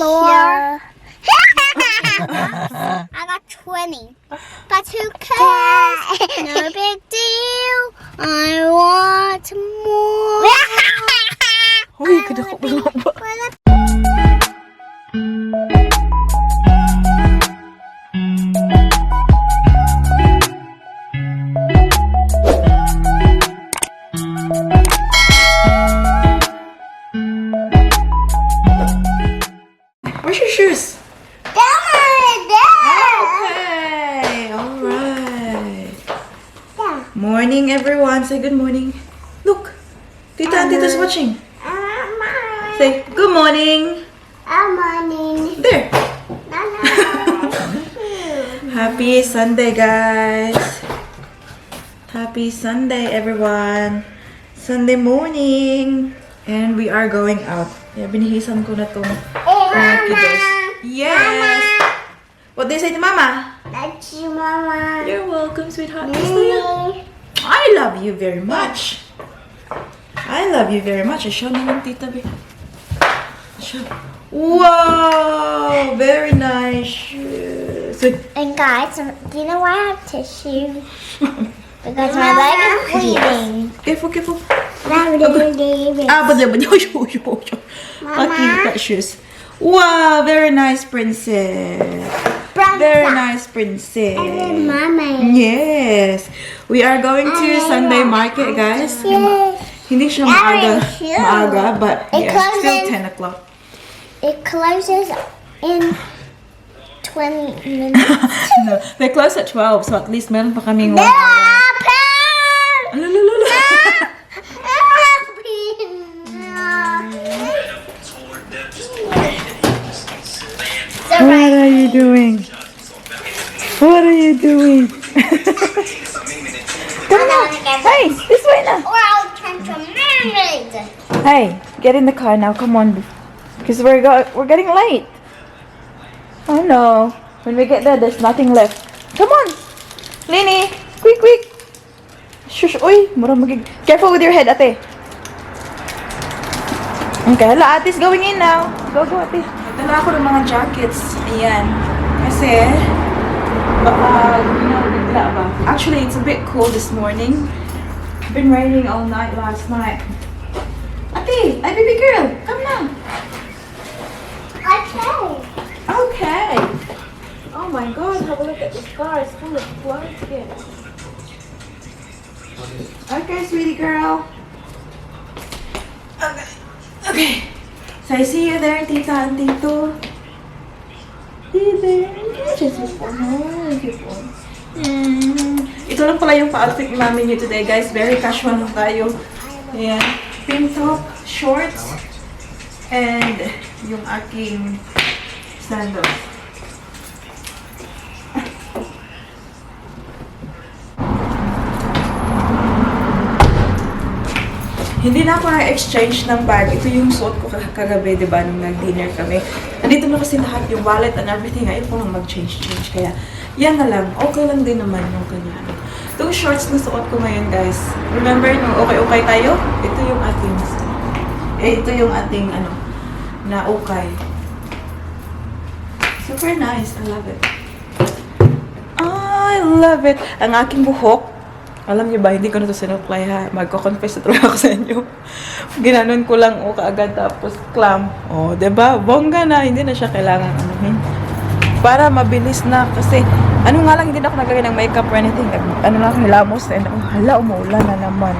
floor. I got 20. But who cares? No big deal. I want more. Uy, kadako pa ba? Where's your shoes? Down there. Okay, all right. Morning, everyone. Say good morning. Look, Tita and Tito's watching. Say good morning. I'm morning. There. Happy Sunday, guys. Happy Sunday, everyone. Sunday morning. And we are going out. Yeah, binihisan ko na tong mga kiddos. Yes. What do you say to Mama? Thank you, Mama. You're welcome, sweetheart. Gusto yan? I love you very much. I love you very much. Show naman, Tita Be. Show. Wow! Very nice shoes. Wait. And guys, do you know why I have tissue? Because my leg is bleeding. Careful, careful. Mama. Ah, but yo, yo, yo. Pakita shoes. Wow, very nice, princess. Very nice, princess. Mama. Yes. We are going to Sunday market, guys. Yes. Hindi siya maaga, Very cute. Maaga, but It yeah, still closes. 10 o'clock. It closes in 20 minutes. No, they close at 12, so at least meron pa kaming 1 hour. Open! Ala, la, la, la. What are you doing? What are you doing? Come now. Hey, this way na. Or I'll turn to a mermaid. Hey, get in the car now. Come on, because we're getting late. Oh no! When we get there, there's nothing left. Come on, Lini, quick, quick. Shush, uy, mura magig. Careful with your head, ate. Okay, hala, ate's going in now. Go, go, ate. Dala ako ng mga jackets. Ayan. Kasi, baka guminaw bigla ba? Actually, it's a bit cold this morning. Been raining all night last night. Ate, ay baby girl, come na. Okay. Okay. Oh my God, have a look at this car. It's full of blankets. Okay, sweetie girl. Okay. Okay. So I see you there, Tita and Tito. See you there. Ito lang pala yung pa-outfit ni mami niyo today, guys. Very casual lang tayo. Ayan. Pin top, shorts, and yung aking sandals. Hindi na ako na-exchange ng bag. Ito yung suot ko kagabi, di ba, nung nag-dinner kami. Nandito na kasi lahat yung wallet and everything. Ayaw ko nang mag-change-change. Kaya, yan na lang. Okay lang din naman yung kanya. Ano. Itong shorts na suot ko ngayon, guys. Remember, nung okay-okay tayo? Ito yung ating, ano, na okay. Super nice. I love it. I love it. Ang aking buhok, alam niyo ba, hindi ko na ito sinuklay ha. Magko-confess na talaga ako sa inyo. Ginanon ko lang o kaagad tapos clamp. O, oh, 'di ba? Bongga na. Hindi na siya kailangan anuhin. Para mabilis na kasi ano nga lang, hindi na ako naglagay ng makeup or anything. Ano lang ako, hilamos and oh, hala, umuulan na naman.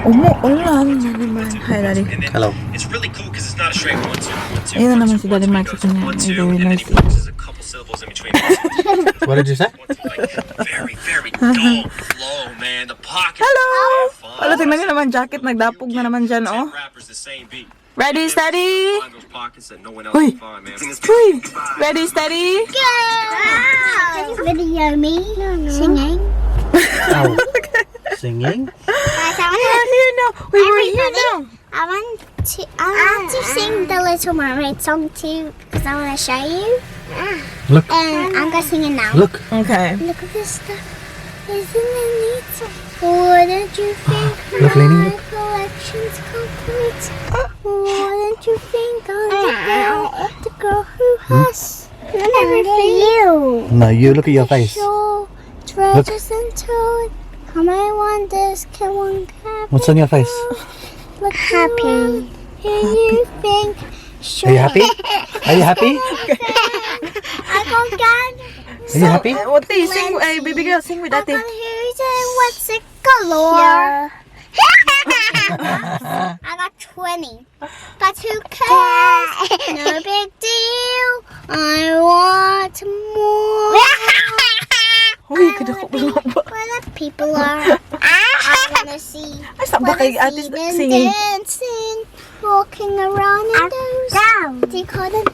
Umuulan na naman. Hi, Daddy. Hello. It's really cool because it's not a straight one two one two. Ayun na one, naman two, si one, Daddy two. Mark It sa goes kanya. one, Ay, two, very and then nice. he pauses a couple syllables in between. What did you say? One, two, like, very, very dull flow, man. The pocket. Hello! Wala, tingnan niyo naman, jacket. Nagdapog na naman dyan, oh. Rappers the same beat. Ready, steady? Find those pockets that no one else Uy. can find, man. Uy! Ready, steady? Can you video me singing? Ow. Singing? Guys, I We're want here now. We were here Everybody- now. I want to sing the Little Mermaid song too because I want to show you. Look. And I'm gonna sing it now. Look. Okay. Look at this stuff. Isn't it neat? Wouldn't you think Look, Lainey, my look. collection's complete? Wouldn't you think I'm the Us. Everything. You. No, you look at your face. Sure. Treasures and toys. How many wonders can one have? What's on your face? Look happy. Who you think? Sure. Are you happy? Are you happy? I got gun. Are you happy? What do you sing? Ay, baby girl, sing with I ate. got who's and what's it galore? I got 20. But who cares? No big deal. I want more. Uy, kadako pa ba? Where the people are. I wanna see. Ay, sa ba kay Wanna ate see them singing? dancing, walking around in those. They call them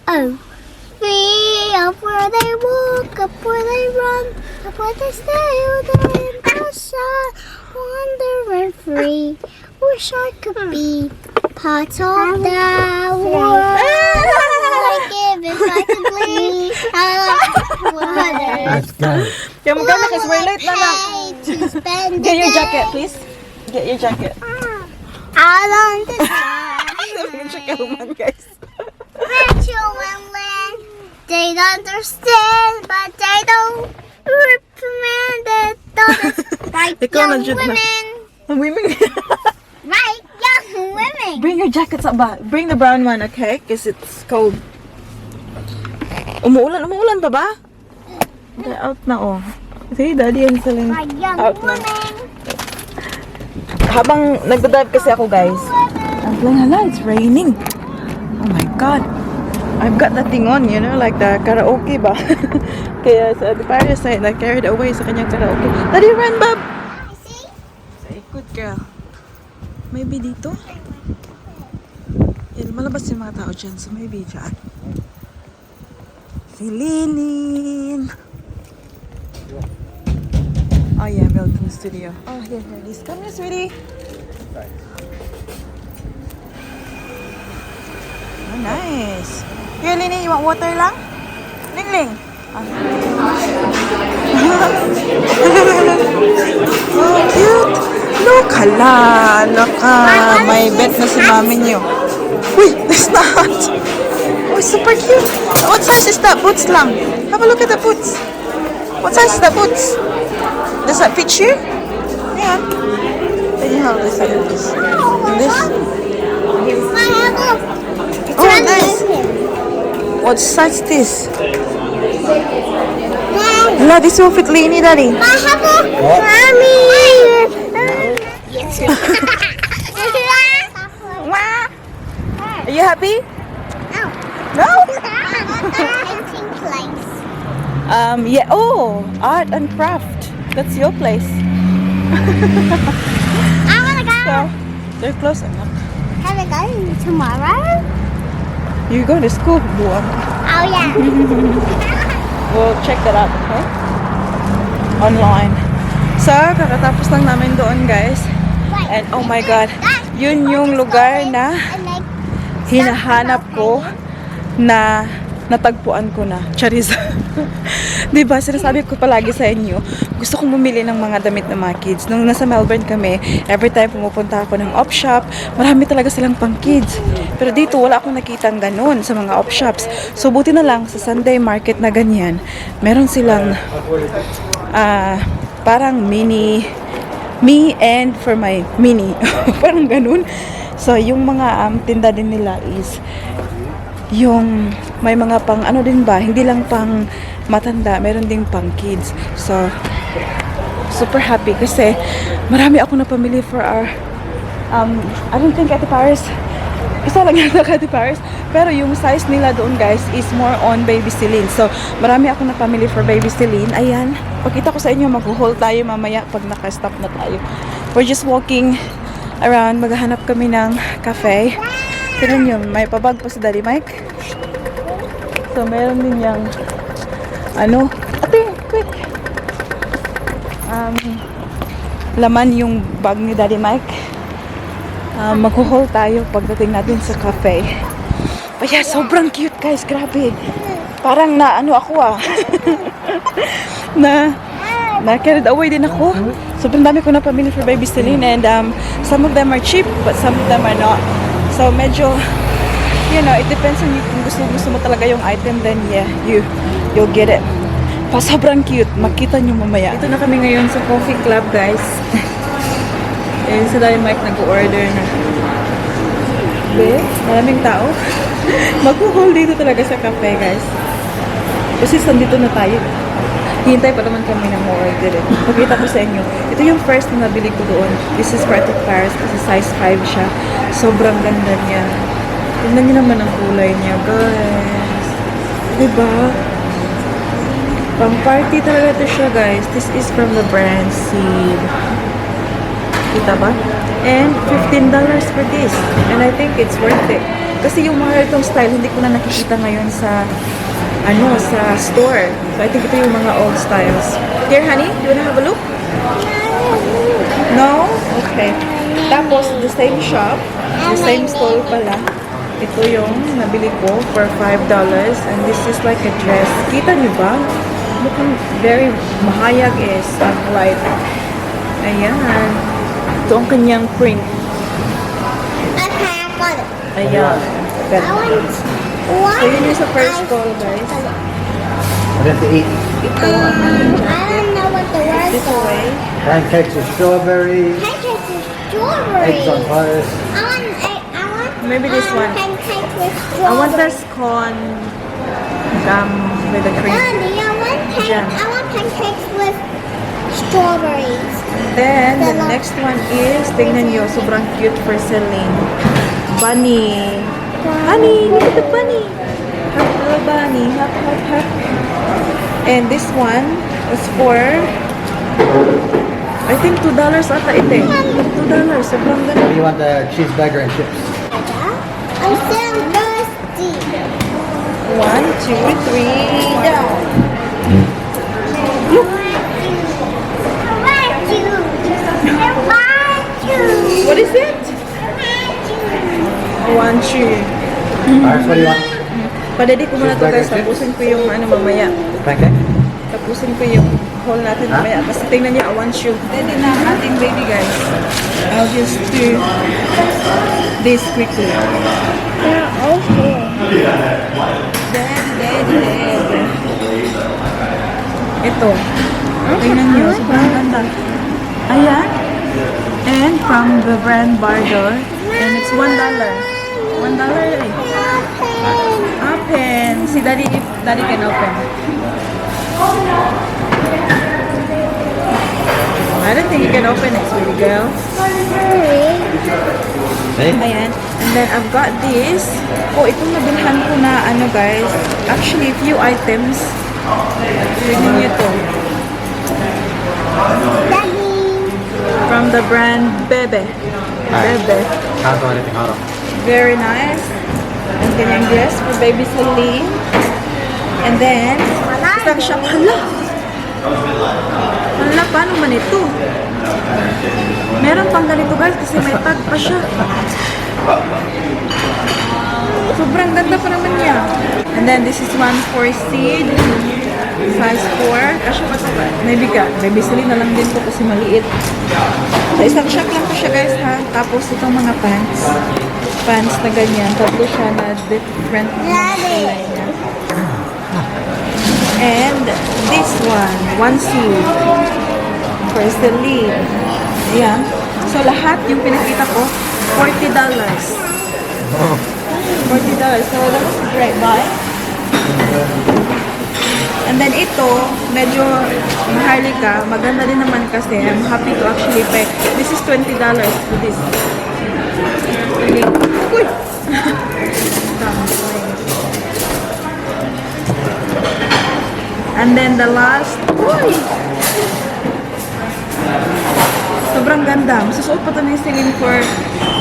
oh. Free up where they walk, up where they run, up where they stay, all day in the sun, wandering free. Wish I could be part of that world. I'd give if I could bleed out of water. Let's go. Kaya magkano kasi we're late na lang. To spend Get the your jacket, day please. Get your jacket. out on the Sabi siya kahuman, guys. Rachel and Lynn, they don't understand, but they don't reprimand it. Right, Ikaw na, young Jud, na. women. Women. Right, young women. Bring your jackets up ba? Bring the brown one, okay? Because it's cold. Umuulan, umuulan pa ba? They're out na, oh. See, Daddy and Celine Right, young out na. women. Habang nagda-drive kasi ako, guys. I'm like, hala, it's raining. Oh my God. I've got that thing on, like the karaoke ba? Kaya sa the Paris side, na carried away sa kanyang karaoke. Daddy, run, Bob! See? Say, good girl. Maybe dito? Yeah, lumalabas yung mga tao dyan, so maybe dyan. Si Linin! Oh yeah, Milton Studio. Oh, here, here it is. Come here, sweetie. Oh, nice. Here, Lini, you want water lang? Ling Ling. Ah. Oh, cute. Look, hala, naka, may bet na si mami niyo. Uy, it's not. Oh, super cute. What size is that boots lang? Have a look at the boots. What size is that boots? Does that fit you? Yeah. Can you hold this one, please? This? Oh, nice. What size this? Hala, this will fit Lini, Daddy. Mommy. Yes. Wah. Are you happy? No. No? Painting place. Yeah. Oh, art and craft. That's your place. I wanna go. So, they're close enough. Can I go tomorrow? You go to school, buwang. Oh yeah. We'll check that out, okay? Online. So, kakatapos lang namin doon, guys. Wait, And oh my God, yun yung lugar na and like hinahanap ko na natagpuan ko na. Charis. 'Di ba? Sinasabi ko palagi sa inyo, gusto kong bumili ng mga damit ng mga kids. Nung nasa Melbourne kami, every time pumupunta ako ng op shop, marami talaga silang pang kids. Pero dito, wala akong nakitang ganun sa mga op shops. So, buti na lang sa Sunday market na ganyan, meron silang parang mini me and for my mini. Parang ganun. So, yung mga tinda din nila is yung may mga pang ano din ba, hindi lang pang matanda, meron ding pang kids. So, super happy kasi marami ako na pamili for our I don't think Ate Paris, isa lang yata kay Ate Paris. Pero yung size nila doon, guys, is more on baby Celine. So, marami ako na pamili for baby Celine. Ayan. Pakita ko sa inyo, mag-haul tayo mamaya pag naka-stop na tayo. We're just walking around. Maghahanap kami ng cafe. Tignan nyo, may pa-bag pa si Daddy Mike. So, meron din yung ano, ate, quick! Laman yung bag ni Daddy Mike. Mag-haul tayo pagdating natin sa cafe. But yeah, sobrang cute, guys. Grabe. Parang na ano ako ah. Na carried away din ako. Sobrang dami ko na pamili for baby Celine and some of them are cheap but some of them are not. So medyo It depends on you. Kung gusto mo talaga yung item, then yeah, you'll get it. Pa, sobrang cute. Makita nyo mamaya. Ito na kami ngayon sa coffee club, guys. Ayun si Daddy Mike nag-order na. Be, maraming tao. Mag-haul dito talaga sa cafe, guys. Kasi nandito na tayo. Hintay pa naman kami ng order eh. Pakita ko sa inyo. Ito yung first na nabili ko doon. This is part of Paris kasi size 5 siya. Sobrang ganda niya. Tignan niyo naman ang kulay niya, guys. Diba? Pang party talaga ito siya, guys. This is from the brand Seed. Kita ba? And $15 for this. And I think it's worth it. Kasi yung mga itong style, hindi ko na nakikita ngayon sa ano, sa store. So I think ito yung mga old styles. Here, honey, you wanna have a look? No? Okay. Tapos, the same shop, the same store pala. Ito yung nabili ko for $5. And this is like a dress. Kita niyo ba? Mukhang very mahayag is ang light. Ayan. Ito ang kanyang print. Okay, I got it. Ayan. I Ganda. Want one. So, yun yung sa first ice call, guys. chocolate. I have to eat Ito ang I don't know what the words this are. way. Pancakes with strawberries, Pancakes with strawberries. Eggs on toast. I want egg. I want Maybe this one. Pancakes with strawberries. I want the scone gum with the cream. Daddy, I want Jam. I want pancakes with strawberries. Then, the next one is, tingnan nyo, sobrang cute for Celine. Bunny. Honey, look at the bunny. Hop, little bunny. Hop, hop, hop. And this one is for, I think, $2 ata ito eh. $2. Sobrang What ganda. do you want, the cheeseburger and chips? I'm so thirsty. One, two, three, go. I want you. I want you. What is it? I want you. One, two. Alright, what do you want? Padedi ko muna to, guys. Cheeseburger chips? Tapusin ko yung ano mamaya. Pancake? Tapusin ko yung haul natin Ha? mamaya. Kasi tingnan niyo, I want you. Ready na ang ating baby, guys. I'll just do this quickly. They're all here. Then, then, then. Ito. Tingnan niyo, sobrang ganda. Ayan. And from the brand Bardot. And it's $1. $1 eh. Open. Open. Si Daddy, if Daddy can open. I don't think you can open it, sweetie girl. Hurry. See? Ayan. And then I've got this. Oh, itong nabilhan ko na ano, guys. Actually, few items. Tignan niyo to. Daddy. From the brand Bebe. Bebe. Can't do anything, hold on. Very nice. Ang kanyang dress for baby Celine. And then, isang shop. Hala! Hala, paano man ito? Meron pang ganito, guys, kasi may tag pa siya. Sobrang ganda pa naman niya. And then, this is one for seed. Size 4. Kasya pa ito ba? Maybe ka. Baby Celine na lang din to kasi maliit. Sa isang shop lang po siya, guys, ha. Tapos itong mga pants. Pants na ganyan. Tatlo siya na different Daddy. kulay niya. And this one, one seed for Celine. Ayan. So lahat yung pinakita ko, $40. $40. So that was a great buy. And then ito, medyo maharlika. Maganda din naman kasi. I'm happy to actually pay. This is $20 for this. Okay. Uy! Tama. And then the last, uy! Sobrang ganda. Masusuot pa ito ni Celine for,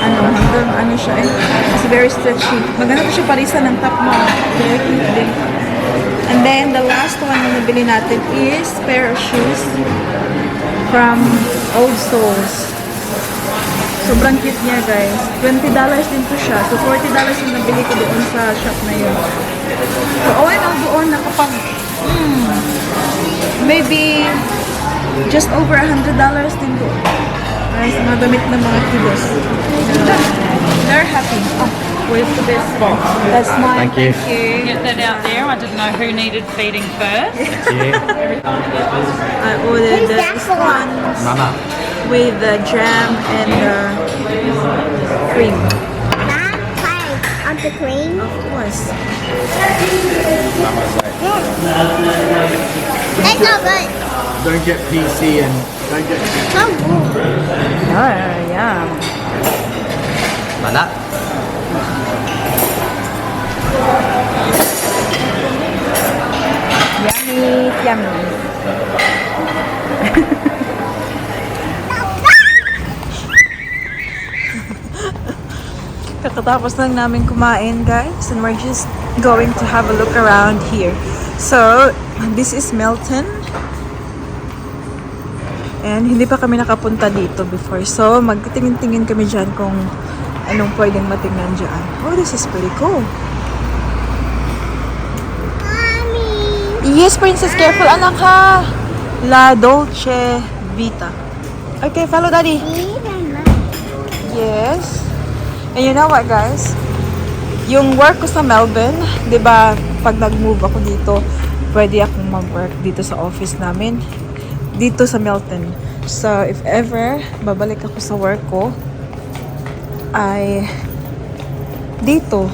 ano, hanggang ano siya eh. It's very stretchy. Maganda to siya parisan ng top mo. Very cute din. And then, the last one na nabili natin is pair of shoes from Old Souls. Sobrang cute niya, guys. $20 din to siya. So, $40 yung nabili ko doon sa shop na yun. So, all in all, doon nakapag, maybe just over $100 din doon. Guys, mga damit ng mga kiddos. They're happy. Oh. Where's the best spot? That's mine. Thank you. Get that out there. I didn't know who needed feeding first. Yeah. I ordered Who's the that for? scones Mama. with the jam and the cream. That pie on the cream. Of course. Mama's like, That's not good. Don't get PC and don't get. So good. Yeah. Like that. Yummy, yummy. Kakatapos lang namin kumain, guys, and we're just going to have a look around here. So, this is Melton. And hindi pa kami nakapunta dito before. So, magtitingin-tingin kami dyan kung anong pwedeng matingnan dyan. Oh, this is pretty cool. Mommy. Yes, Princess, careful, anak ha. La Dolce Vita. Okay, follow Daddy. Yes. And you know what, guys? Yung work ko sa Melbourne, 'di ba, pag nag-move ako dito, pwede akong mag-work dito sa office namin, dito sa Melton. So, if ever babalik ako sa work ko, ay dito,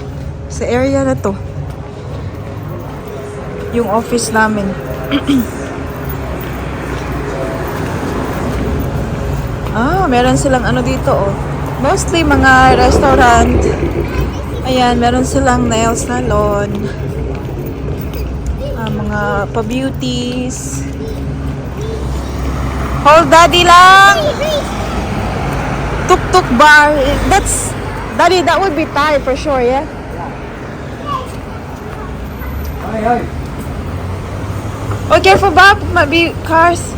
sa area na to, yung office namin. Ah, meron silang ano dito, oh. Mostly mga restaurant. Ayan, meron silang nail salon. Ah, mga pa-beauties. Hold Daddy lang! Tuk-tuk bar. That's, Daddy, that would be Thai for sure, yeah? Hey, hey. Oh, careful, Bob. Might be cars.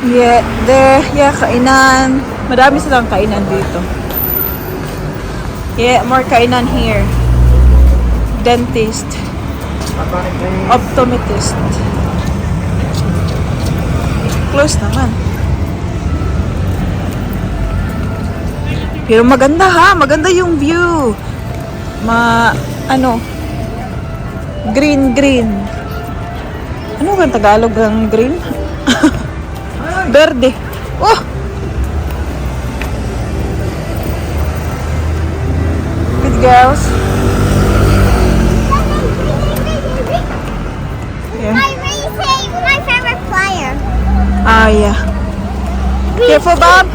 Yeah, there. Yeah, kainan. Madami silang kainan dito. Yeah, more kainan here. Dentist. Optometrist. Close naman. Pero maganda ha, maganda yung view. Ma, ano, green green. Ano ba ang Tagalog ng green? Verde. Oh! Good girls. Yeah. My racing, my favorite player. Ah, yeah. Careful, Bob.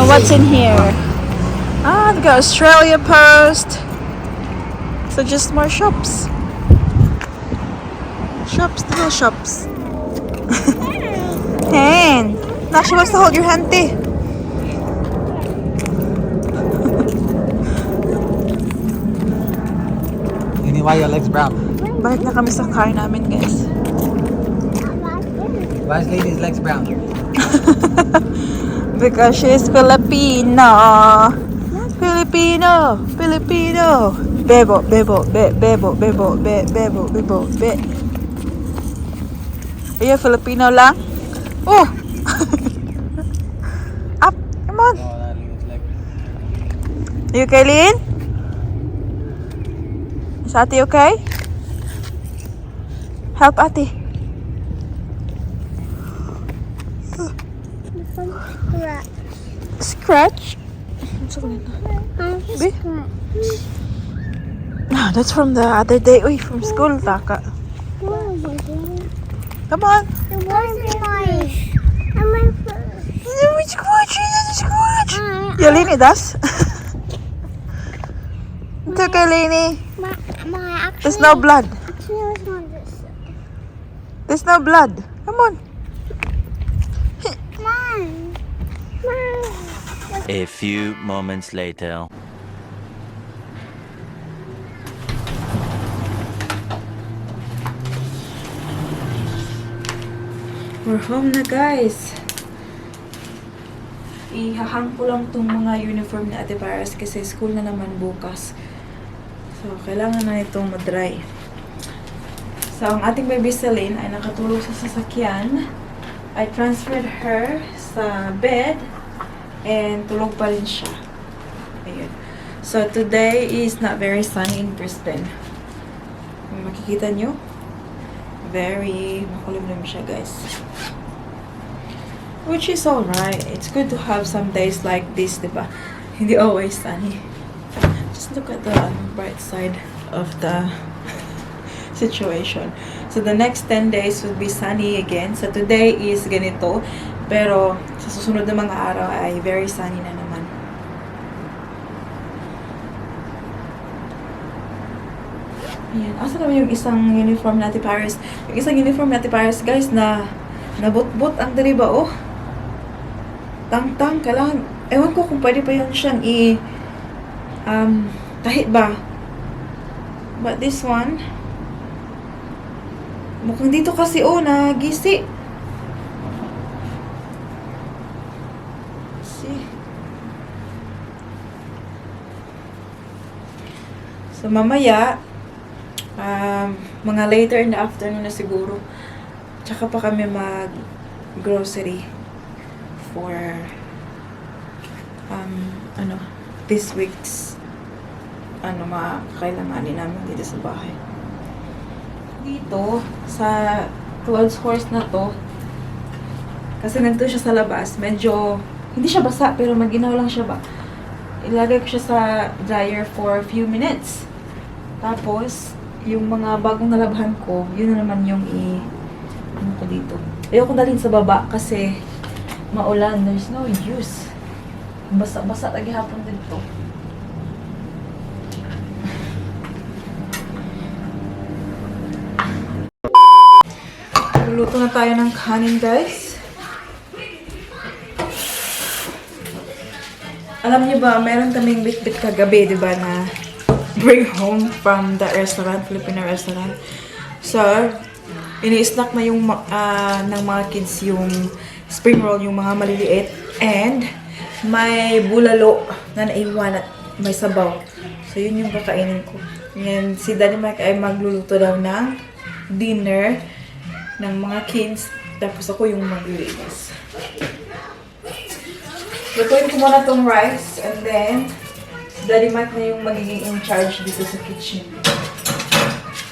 Oh, what's in here? Ah, they got Australia Post. So just more shops. Shops, little shops. Hand. Now she wants to hold your hand, te. Lini, why your legs brown? Balik na kami sa car namin, guys. Why is Lini's legs brown? Because she's Filipino. Filipino. Filipino. Bebo, bebo, be, bebo, bebo, be, bebo, bebo, be. Are you Filipino lang? Oh! Up! Come on! Oh, that Lini's leg. You okay, Lin? Is Ate okay? Help Ate. Scratch. Scratch. Be? Ah, that's from the other day. Uy, from school, taka. Come on. Scratch, scratch. Yeah, Lini does. It's okay, Lini. There's no blood. Actually, I was on this. There's no blood. Come on. Mom. Mom. A few moments later. We're home na, guys. Ihahang ko lang tong mga uniform ni Ate Paris kasi school na naman bukas. So, kailangan na itong madry. So, ang ating baby Celine ay nakatulog sa sasakyan. I transferred her sa bed and tulog pa rin siya. Ayun. So, today is not very sunny in Brisbane. Kung makikita nyo, very makulimlim siya, guys. Which is alright. It's good to have some days like this, diba? Hindi always sunny. Just look at the bright side of the situation. So, the next 10 days would be sunny again. So, today is ganito. Pero, sa susunod na mga araw ay very sunny na naman. Ayan. Asa naman yung isang uniform natin, Paris? Yung isang uniform natin, Paris, guys, na nabutbut ang diri ba, oh. Tang-tang, kailangan, ewan ko kung pwede pa yun siyang i tahi ba? But this one, mukhang dito kasi, oh, nagisi. See? So, mamaya, mga later in the afternoon na siguro, tsaka pa kami mag grocery for ano, this week's ano, mga kailanganin namin dito sa bahay. Dito, sa clothes horse na to, kasi nandito siya sa labas, medyo, hindi siya basa, pero maginaw lang siya ba. Ilagay ko siya sa dryer for a few minutes. Tapos, yung mga bagong nalabhan ko, yun na naman yung ano ko dito. Ayoko dalhin sa baba kasi maulan. There's no use. Basa-basa lagi hapon dito. Luluto na tayo ng kanin, guys. Alam niyo ba, meron kaming bit-bit kagabi, di ba, na bring home from the restaurant, Filipino restaurant. So, ini-snack na yung ng mga kids yung spring roll, yung mga maliliit. And, may bulalo na naiwan at may sabaw. So, yun yung kakainin ko. And si Daddy Mike ay magluluto daw ng dinner ng mga kids. Tapos ako yung maglilinis. Lutuin ko muna tong rice and then si Daddy Mike na yung magiging in charge dito sa kitchen.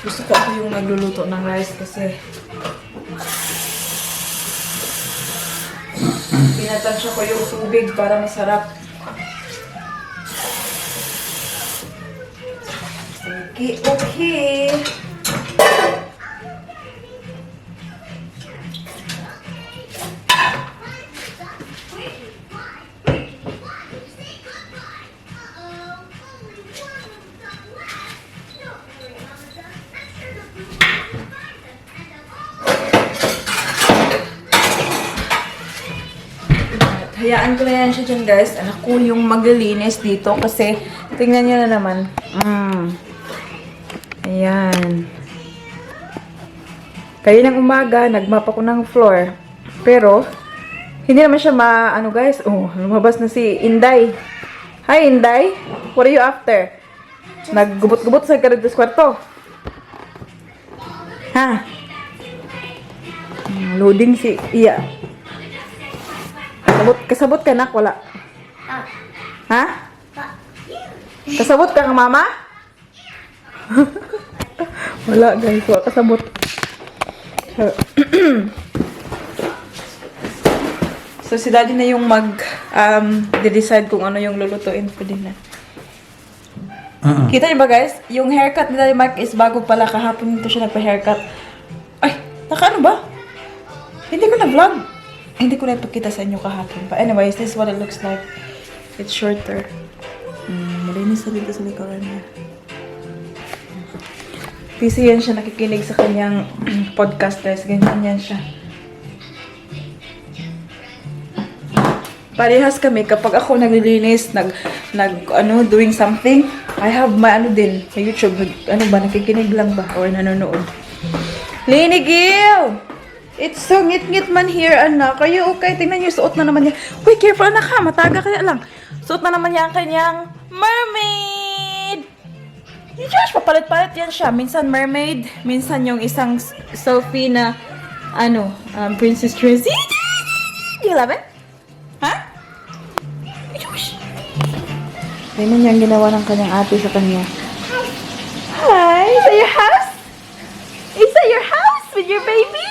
Gusto ko ako yung nagluluto ng rice kasi tinatansya ko yung tubig para masarap. Okay. At hayaan ko na yan siya dyan, guys. Anak ko yung maglilinis dito kasi tingnan nyo na naman. Ayan. Kaninang umaga, nag-mop ako ng floor. Pero, hindi naman siya ma, ano guys, oh, lumabas na si Inday. Hi, Inday. What are you after? Naggubot-gubot sa ka sa kwarto. Ha? Loading si Iya. Kasabot, kasabot ka nak, wala. Ha? Kasabot ka nga, mama? Wala guys, wala kasabot. So si daddy na yung mag decide kung ano yung lulutuin for dinner. Kita niyo ba, guys? Yung haircut ni Daddy Mike is bago pala. Kahapon ito siya nagpa-haircut. Ay, naka ano ba? Hindi ko na vlog. Hindi ko na ipakita sa inyo kahapon. But anyways, this is what it looks like. It's shorter. Malinis na dito sa likuran niya. Busy yan siya nakikinig sa kanyang podcast, guys. Ganyan yan siya. Parehas kami kapag ako naglilinis, nag ano, doing something, I have my ano din, sa YouTube, ano ba, nakikinig lang ba or nanonood. Lini Gil! It's so ngit-ngit man here, anak. Are you okay? Tingnan niyo, suot na naman niya. Uy, careful anak ha, mataga kaya lang. Suot na naman niya ang kanyang mermaid! Josh, papalit-palit yan siya. Minsan mermaid, minsan yung isang Sophie na, ano, Princess Tracy. Do you love it? Huh? Josh! Tingnan niya ang ginawa ng kanyang ate sa kanya. Hi! Is that your house? Is that your house with your baby?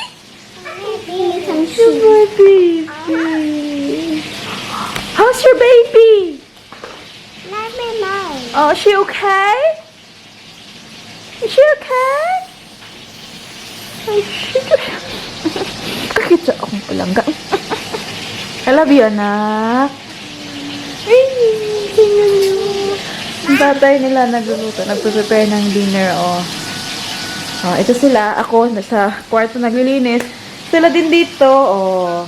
Baby, some shoes. My baby. How's your baby? Let me know. Oh, is she okay? Is she okay? Ay, she. Kakita akong palangga. I love you, anak. Ay, tingnan niyo. Ang tatay nila nagluluto, nagpe-prepare ng dinner, oh. Oh, ito sila. Ako, nasa kwarto naglilinis. Sila din dito, oh.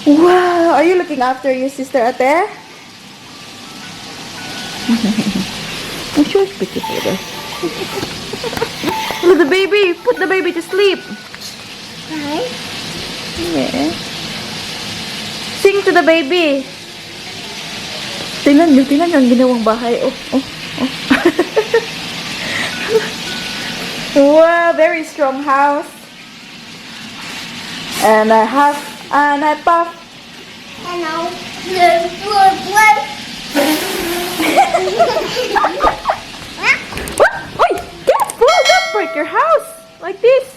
Wow! Are you looking after your sister, ate? I'm sure it's beautiful there. Look, the baby! Put the baby to sleep! Right? Yeah. Sing to the baby! Tingnan niyo ang ginawang bahay. Oh. Wow, very strong house. And I huff and I puff. And I'll blow, blow, blow. What? Oy! Careful! Don't break your house! Like this.